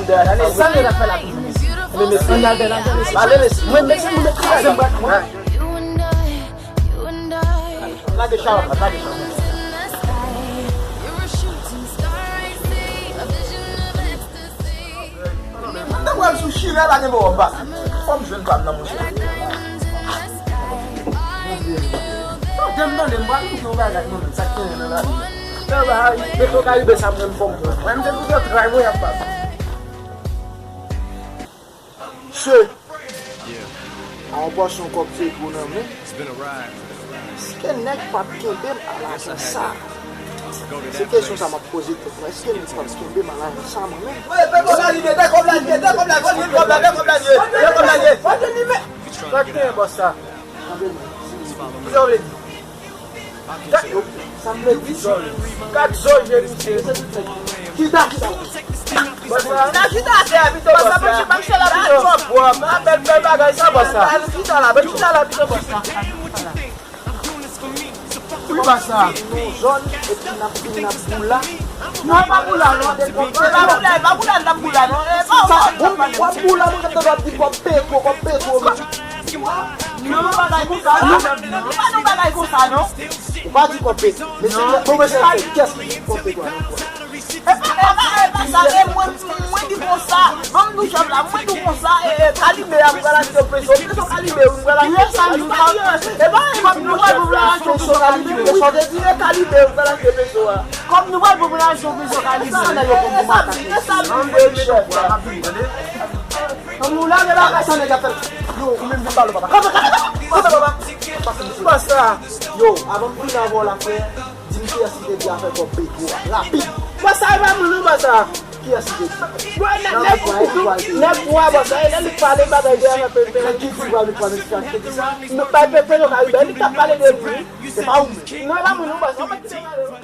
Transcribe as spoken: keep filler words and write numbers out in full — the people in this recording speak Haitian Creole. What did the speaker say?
moun dèyè la. Sa yo t ap fè la toujou, mesye? Men mesye, ann al dèyè la, mesye. Ale, mesye. Mwen, mesye, mwen kraze m bwat mwen. Lage chawòm la, lage chawòm la. Mwen te pral sou chire la, gen bò pa. Fò m jwenn pa m nan, monchè. Tande m, tande m, pral di yon bagay, mwen menm, sa k genyen nan lavi a. Nan bagay, Petro Karibe sa, mwen, fò m wè. Mwen, m se tout tray mwen y ap bat. Che. A yon pòsyon kòb Petro nan men. Èske nèg p ap kenbe m a lajan sa? Se kesyon sa m ap poze tèt mwen. Èske nèg p ap kenbe m a lajan sa, mwen menm? Wi, Petro Karibe, dè kòb la ye, dè kòb la ye, dè kòb la ye, dè kòb la ye. Sa k genyen, bòs sa? Tande mwen. Kisa w vle di? Sa m vle di, gad zòrye misye. Chita, chita. Chita, chita atè a pito, bòs la. Sa twòp pwòp. Bèl, bèl bagay sa, bòs la. Chita la, chita la pito, bòs la. Wi, bòs la. Nou jòn, epi n ap vin, n ap boula. Non, e pa boula, non. E pa boula, e pa boula, n ap boula, non. E pa, sa, w ap boula, mwen, w ap di kòb Petro, kòb Petro. Nou pa nan bagay konsa, non. Nou pa nan bagay konsa, non. Ou pa di kòb Petro. Mesye, bon, mesye, kiyès ki di kòb Petro a nan kò? E pa, e pa, e pa sa, e mwen, mwen di konsa. Ban m di w chèf la, mwen di w konsa, e, e, Kalibe a, mwen pral achte peso. Peso Kalibe, mwen pral achte. E pa, e pa, nou pral achte peso Kalibe. Peso te di, e Kalibe, mwen pral achte peso a. Kòb nou pral pran pou n achte yon peso Kalibe. E sa m di, e sa m di, chèf la. Ann nou lage bagay sa nèg ap fè. Yo, ou menm vin balo, papa. Kanpe, kanpe, kanpe. Kanpe, papa. Pase, mesye. Bòs la. Yo, avan m vin avè w la, frè, di m kiyès ki te di afè kòb Petro a. Rapid. Bòs sa, e pa mwen non, bòs sa. Kiyès ki te di? Bro, nèg, nèg, nèg, nèg bwa, bòs sa, e lè li pale bagay de afè Petro. Nèg ki di pral, pral, ki te di sa? Nou pa Petro Karibe, li t ap pale de li. Se pa ou menm. Non, e pa mwen non, bòs sa. Ou mèt kite pale, wi.